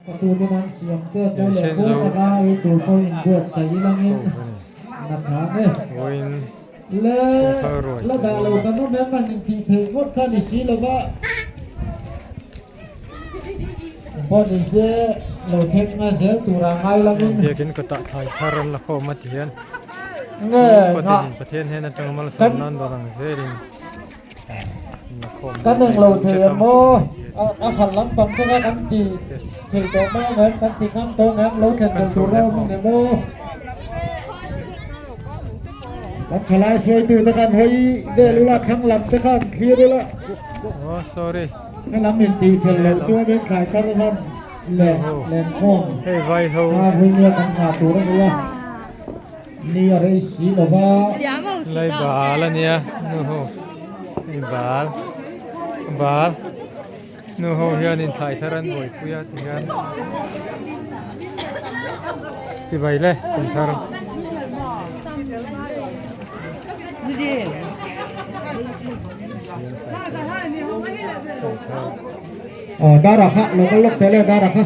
ປະຕູ ເປັນນາງສຽງເຕີດ ໄດ້ແລ້ວ ໂຄ້ງກະລາ ໄອ້ຕູເປົາເຫັນບວດໃສ່ອີ່ຫຼັງ ໂອ້ ນັບຖາມເດ້ ໂອ້ຍ ແລະ ລະດາໂລກະມາແມ່ນມັນຍັງຕີເພງໝົດຄັນອີ່ສີລະບະ ບໍ່ໄດ້ເສຍ ໂລເທັກມາເສຍຕູລາງາຍລະ ເບຍກິນກະຕະໄທທາຣັນລະໂຄມາຕຽນ ເງີຍ ປະເທນ ປະເທນເຮນະຈັງມາລະສອນນອນດອນຫຼັງເສລິນ ກະໜຶ່ງໂລເທໂມ ອາ ອາຄັນລຳປັງເທກະອັນຕີ ເທໂຕມາແມ່ນກັນຕີຄຳໂຕແມ່ນໂລເທນໂຕຊູໂຣເທໂມ ລັກສະລາຍຊ່ວຍຕື້ຕະກັນເຮີຍ ເດລຸລາດທັງລຳຕະກັນເຄຍດູລະ ໂອ້ sorry ໃນລຳເຫັນຕີເຟນໂລຊ່ວຍເປັນຂາຍຄາລະທັນ ແລະ ແລນໂຄງ ເຮີຍ ໄວໂທ ອາ ເຮີຍເມືອກັນຂາຕູລະ Ni are sila ba. Lai bal a nia. No ho. Ni bal. Bal. No ho hia nin thai tharan hoi puya tihan. Chibai le kun thar. Dara kha, lo kalok tele dara kha.